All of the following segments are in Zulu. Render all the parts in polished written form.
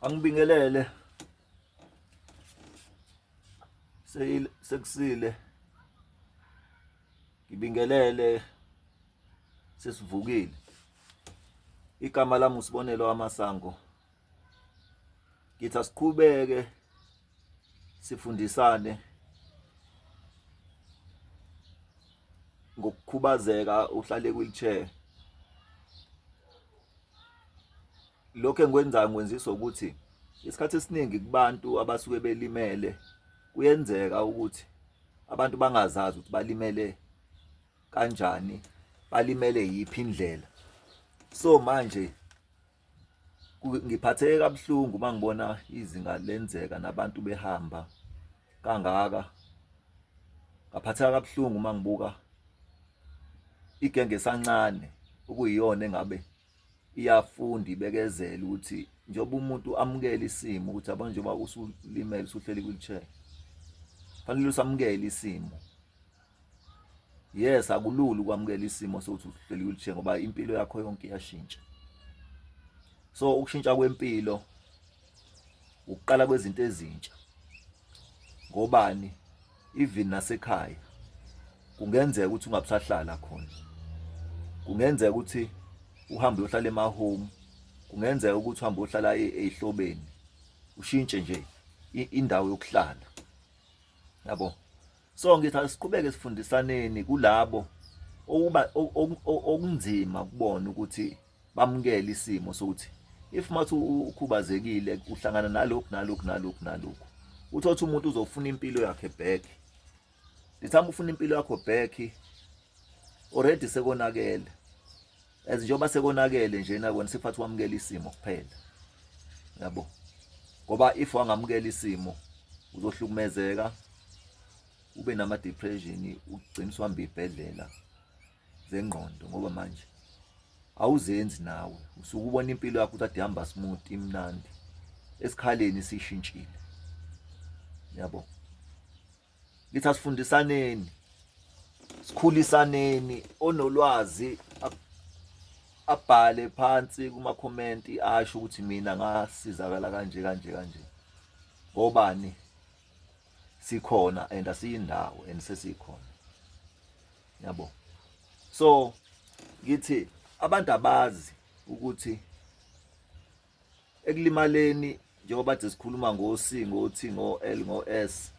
Angibingelele sekusile ngibingelele sesivukile igama lami usibonelo amasango ngithi asiqhubeke sifundisane ngokukhubazeka uhlale wheelchair Lokho engikwenzayo ngikwenziswa ukuthi isikhathi esiningi kubantu abasuke belimele kuyenzeka ukuthi abantu bangazazi ukuthi balimele kanjani, balimele yiphi indlela. So manje ngiphatheke kabuhlungu uma ngibona izinga lenzeka nabantu behamba kangaka. Ngaphatheka kabuhlungu uma ngibuka igenge esancane okuyiyona engabe iyafunda ibekezele ukuthi njengoba umuntu amukele isimo ukuthi yabona njengoba usulimele usuhleli kwi-wheelchair fanele usamukele isimo yes akulula ukwamukela isimo sokuthi uhleli kwi-wheelchair ngoba impilo yakho yonke iyashintsha so ukushintsha kwempilo ukuqala kwezinto ezintsha ngobani even nasekhaya kungenzeka ukuthi ungabusahlala khona kungenzeka ukuthi uhambe uyohlala emahome kungenzeka ukuthi uhambe uyohlala ezihlobeni ushintshe nje indawo yokuhlala yabo so ngithi asiqhubeke sifundisaneni kulabo okuba okunzima kubona ukuthi bamukele isimo sokuthi if mathi ukhubazekile uhlangana nalokhu nalokhu nalokhu nalokhu uthothi umuntu uzofuna impilo yakhe back the time ufuna impilo yakho back already sekonakele as njengoba sekonakele nje nakwena sekufathi wamukela isimo kuphela yabo ngoba if wangamukela isimo uzohlukumezeka ube nama depression ugcina usuhamba ibhedlela zengqondo ngoba manje awuzenzi nawe usuke ubona impilo yakho ukuthi ade ihamba smooth imnandi esikhaleni sishintshile yabo ngithi asifundisaneni sikhulisaneni onolwazi abhale phansi kuma-comment asho ukuthi mina ngasizakala kanje kanje kanje ngobani sikhona and asiyindawo and sesikhona yabo so ngithi abantu abazi ukuthi ekulimaleni njengoba kade sikhuluma ngo-C ngo-T ngo-L ngo-S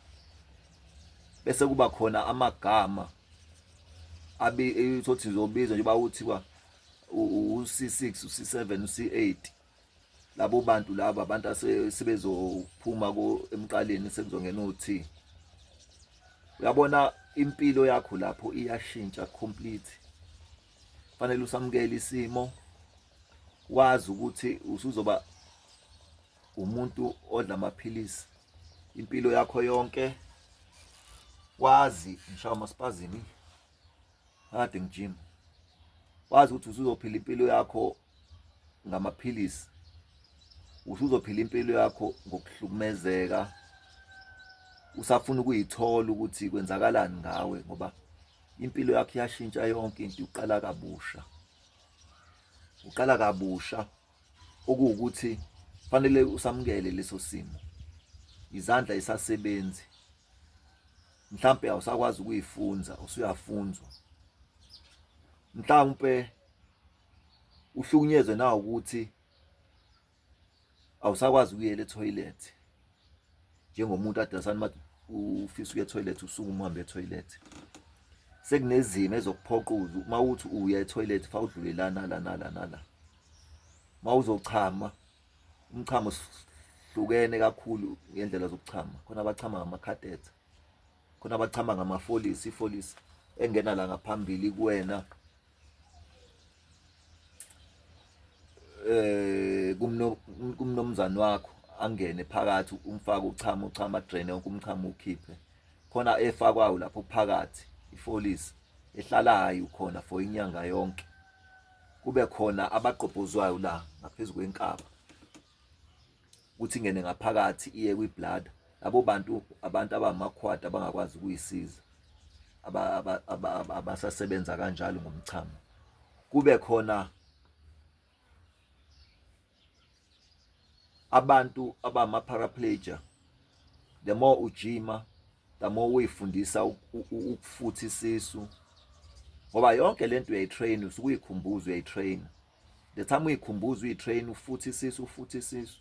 bese kuba khona amagama abi uthi zobizwa njengoba kuthiwa u-C6 u-C7 u-C8 labo bantu laba abantu asebezophuma ko emqaleni sekuzongena uT uyabona impilo yakho lapho iyashintsha complete fanele usamukele isimo wazi ukuthi usuzoba umuntu odla amaphilisi impilo yakho yonke wazi ngishawa amaspazimi kade ngijima wazi ukuthi usuzophila impilo yakho ngamaphilisi usuzophila impilo yakho ngokuhlukumezeka usafuna ukuyithola ukuthi kwenzakalani ngawe ngoba impilo yakho iyashintsha yonke into uqala kabusha uqala kabusha okuwukuthi fanele usamukele leso simo izandla isasebenzi mhlampe awusakwazi ukuyifunza usuyafunzwa mhlawumpe uhlukunyezwe na ukuthi awusakwazi ukuyela etoilet njengomuntu adasani uma ufisa ukuya etoilet usuke uhambe etoilet sekunezimo ezokuphoqa uma uthi uya etoilet fa udlule lana lana lana la uma uzochama umchamo sihlukene kakhulu ngendlela zokuchama khona abachama ngamakhatetha khona abachama ngamafolisi ifolisi engena la ngaphambili kuwena eh kumnomzane wakho angene phakathi umfake uchama uchama drain yonke umchamo ukhiphe khona efakwayo lapho phakathi ifolisi ehlalayo khona for inyanga yonke kube khona abagqobhozwayo la ngaphezu kwenkaba ukuthi ingene ngaphakathi iye kwi-blood labo bantu abantu abamakhwada abangakwazi ukuyisiza abasasebenza kanjalo ngomchamo kube khona Abantu abama-paraplegia, the more ujima, the more uyifundisa ukufutha isisu, ngoba yonke lento uyayitrain, usuke uyikhumbuza, uyayitrain. The time uyikhumbuza, uyitrain, ufutha isisu, ufutha isisu,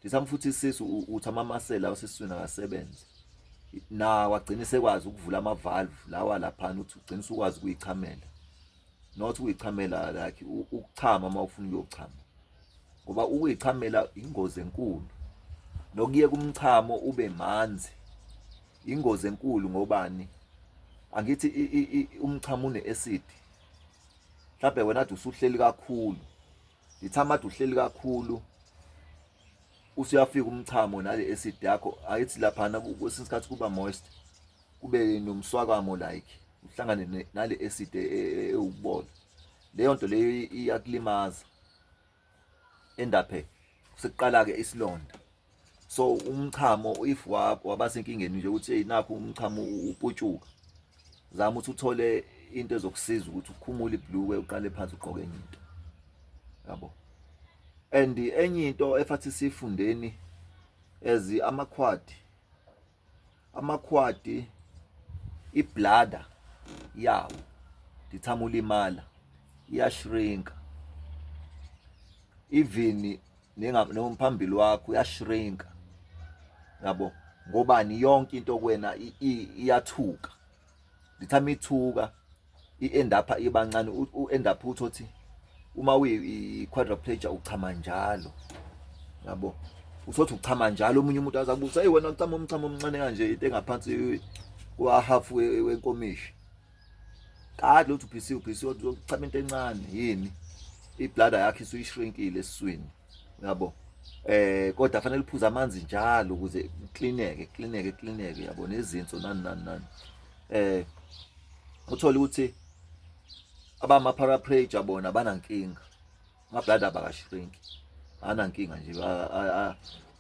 the time ufutha isisu, uthi amamasela asesiswini akasebenze, nawo agcine sekwazi ukuvula ama-valve lawa laphana, uthi ugcine usukwazi ukuyichamela, not ukuyichamela like ukuchama uma ufuna ukuyochama, ngoba ukuyichamela ingozi enkulu, nokuyeka umchamo ube manzi ingozi enkulu. Ngobani? Angithi umchamo une-acid, mhlawumbe wena ade usuhleli kakhulu, the ade uhleli kakhulu, usuyafika umchamo nale acid yakho, ayithi laphana kwesinye isikhathi kuba moist, kube nomswakamo, like uhlangane nale acid ewukubola. Leyo nto leyo iyakulimaza, endaphe sekuqala ke isilonda. So umchamo, if waba senkingeni nje ukuthi hey, nakho umchamo uputshuka, zama ukuthi uthole into ezokusiza ukuthi ukhumule ibhlukwe, uqale phansi, ugqoke enye into, yabo. And enye into efathi sifundeni as amakhwadi, amakhwadi ibladder yawo, the time ulimala, iyashrinka, even nomphambili wakho uyashrinka, yabo. Ngobani? Yonke into kuwena iyathuka. The time ithuka, i-end up ibancane, u-end up uthothi uma uyi-quadriplegia uchama njalo, yabo. Usothi uchama njalo, omunye umuntu azakubuza, "Hey wena, uchama umchamo omncane kanje, into engaphansi kwa half wenkomishi." Kade uthi uphisi uphisi, uzochama into encane. Yini? Ibladder yakhe isuyishrinkile esiswini, yabo. Kodwa fanele uphuze amanzi njalo ukuze klineke, klineke, klineke, yabo, nezinso, nani nani nani. Uthola ukuthi abama paraplegia bona banankinga, ama-bladder abakashrink, anankinga nje,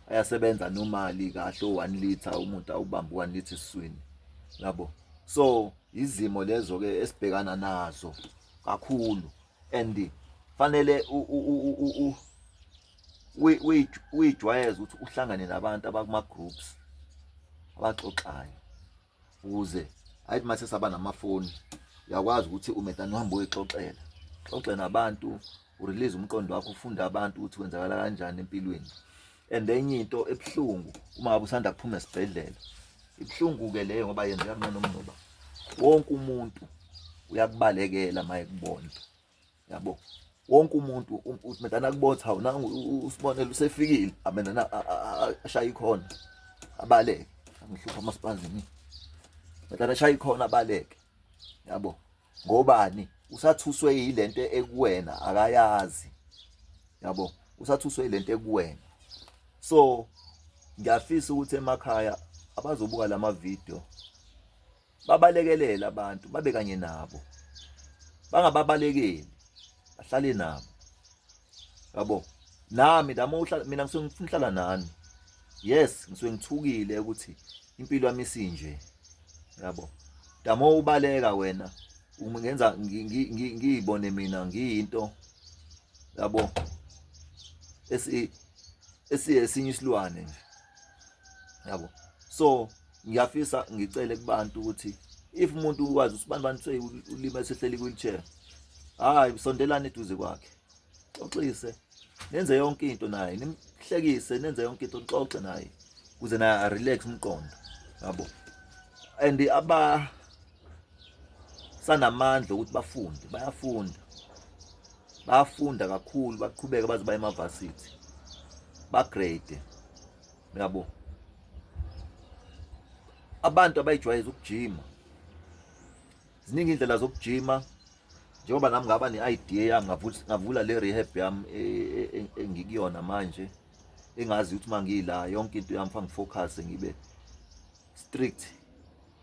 ayasebenza normally kahle, u1 liter umuntu awubamba u1 liter esiswini, yabo. So izimo lezo ke esibhekana nazo kakhulu, and fanele uyijwayeze ukuthi uhlangane nabantu abakuma groups abaxoxayo, ukuze ayithi mase saba namafoni, uyakwazi ukuthi umedani uhambe uyixoxela, xoxe nabantu, urelease umqondo wakho, ufunda abantu ukuthi kwenzakala kanjani empilweni. And enye into ebuhlungu, uma ngabe usanda kuphuma esibhedlela, ibuhlungu ke leyo, ngoba yenzeka mina noma wonke umuntu uyakubalekela uma ekubona, yabo. Wonke umuntu uthi medana kubotha, hawu, nangu usibonele usefikile, amena ashaya ikhona abaleke, angihlupha amasipazini, medana ashaya ikhona abaleke, yabo. Ngobani? Usathuswe yilento ekuwena, akayazi, yabo, usathuswe yilento ekuwena. So ngiyafisa ukuthi emakhaya abazobuka lama video babalekelele abantu, babe kanye nabo, bangababalekeli, bahlale nabo, yabo. Nami lama uhlala, mina ngisuke ngifuna uhlala nani, yes, ngisuke ngithukile ukuthi impilo yami isinje, yabo. Damo ubaleka wena, ungenza ngiyibone mina ngiyinto, yabo, esi esiyesinye isilwane nje, yabo. So ngiyafisa ngicele kubantu ukuthi if umuntu ukwazi ukuthi bantu ulima esehleli wheelchair, hayi, sondelani eduze kwakhe, xoxise, nenze yonke into naye, nimhlekise, nenze yonke into, nixoxe naye ukuze naye arelax umqondo, yabo. And aba sanamandla ukuthi bafunde, bayafunda, bayafunda kakhulu, baqhubeke baze baye emavarsity, bagrade, yabo. Abantu abayijwayeza ukujima, ziningi indlela zokujima, njengoba nami ngaba ne-idea yami, ngavula le rehab yami engikuyona manje, engazi ukuthi uma ngila yonke into yami fanele ngifocus, ngibe strict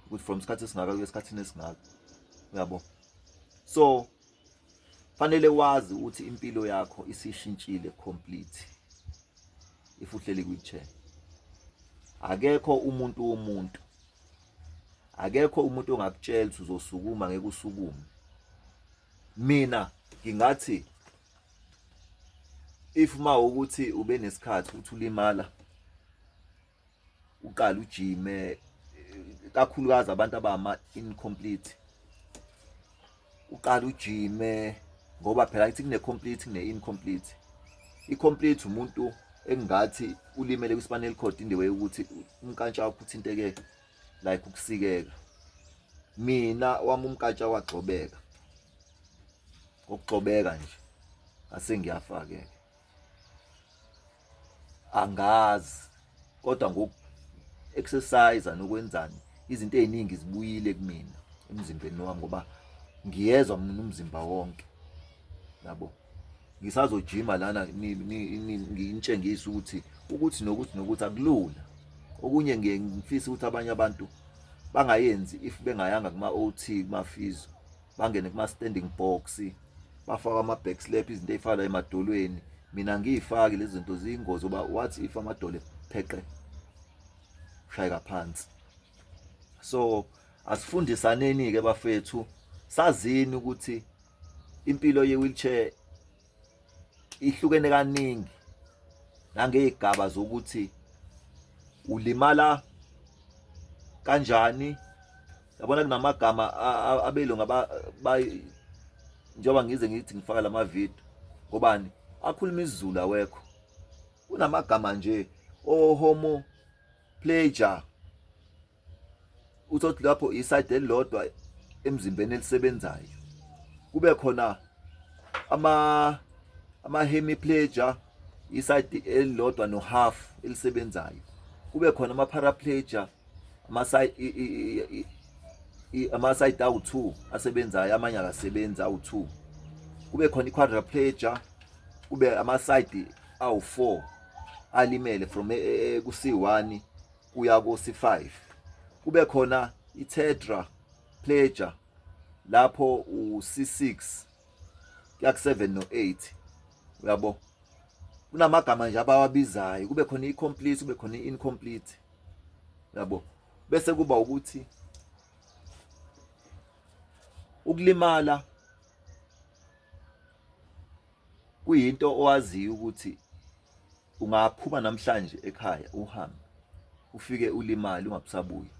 ukuthi from isikhathi esingaka kuye esikhathini esingaka, uyabo. So fanele wazi ukuthi impilo yakho isishintshile complete if uhleli kwi-chair. Akekho umuntu womuntu, akekho umuntu ongakutshela ukuthi uzosukuma, ngeke usukume. Mina ngingathi If uma ukuthi ube nesikhathi ukuthi ulimala, uqale ujime, kakhulukazi abantu abama incomplete, uqale ujime, ngoba phela ithi kune complete, kune incomplete. I-complete umuntu engathi ulimele kwi-spinal cord in the way ukuthi umkantsha wakho uthinteke, like ukusikeka. Mina wami umkantsha wagxobeka, ngokugxobeka nje ase ngiyafake, angazi, kodwa ngoku exercise nokwenzani, izinto eziningi zibuyile kumina emzimbeni wami, ngoba ngiyezwa mina umzimba wonke, yabo. Ngisazojima lana, ngintshengisa ukuthi nokuthi nokuthi akulula. Okunye ngiye ngifisa ukuthi abanye abantu bangayenzi if bengayanga kuma OT, kuma physio, bangene kuma standing box, bafaka ama back slap, izinto ezifana emadolweni. Mina ngiyifaki lezi zinto, ziyingozi, ngoba what if amadolo pheqe, shayeka phansi? So asifundisaneni ke bafethu, sazini ukuthi impilo ye wheelchair ihlukene kaningi nangezigaba zokuthi ulimala kanjani, yabona. Kunamagama abelungu njengoba ngize ngithi ngifaka lama video, ngobani akhuluma isiZulu awekho. Kunamagama nje o hemiplegia, uthothi lapho iside elilodwa emzimbeni elisebenzayo. Kube khona ama hemiplegia, iside elilodwa no half elisebenzayo. Kube khona ama paraplegia, ama side awu2 asebenzayo, amanye akasebenzi awu2. Kube khona i-quadriplegia, kube ama side awu4 alimele from ku C1 kuya ku C5. Kube khona i-tetra plegia, lapho u-C6 kuya ku-7 no-8, uyabo. Kunamagama nje abawabizayo. Kube khona i-complete, kube khona i-incomplete, yabo. Bese kuba ukuthi ukulimala kuyinto owaziyo ukuthi ungaphuma namhlanje ekhaya, uhambe, ufike ulimale, ungabusabuya,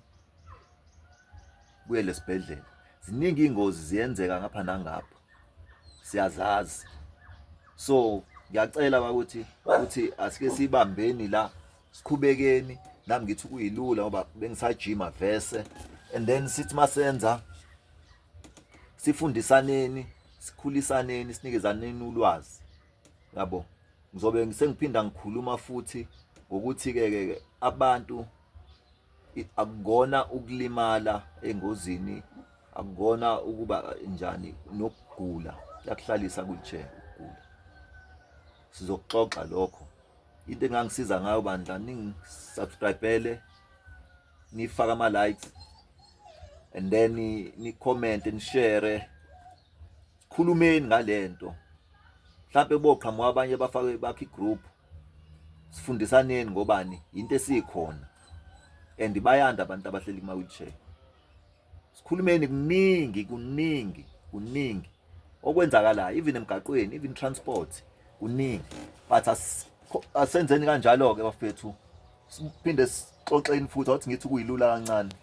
buyele esibhedlela. Ziningi ingozi ziyenzeka ngapha nangapha, siyazazi. So ngiyacela bakuthi ukuthi asike sibambeni la, siqhubekeni. Nami ngithi kuyilula ngoba bengisajima vese, and then sithi masenza, sifundisaneni, sikhulisaneni, sinikezaneni ulwazi, yabo. Ngizobe sengiphinda ngikhuluma futhi ngokuthi ke ke abantu akukona ukulimala engozini, akukona ukuba njani, nokugula kuyakuhlalisa ku-wheelchair ukugula. Sizokuxoxa lokho. Into engangisiza ngayo bandla, ningisubscribele, nifake ama likes and then ni comment, ni share, khulumeni ngalento. Mhlawumbe boqhamuka abanye bafake bakhe igroup, sifundisaneni, ngobani into esikhona and bayanda abantu abahleli kuma wheelchair. Sikhulumeni, kuningi, kuningi, kuningi okwenzakalayo, even emgaqweni, even transport, kuningi. But asenzeni kanjalo ke bafethu, siphinde sixoxeni futhi. Awuthi ngithi kuyilula kancane.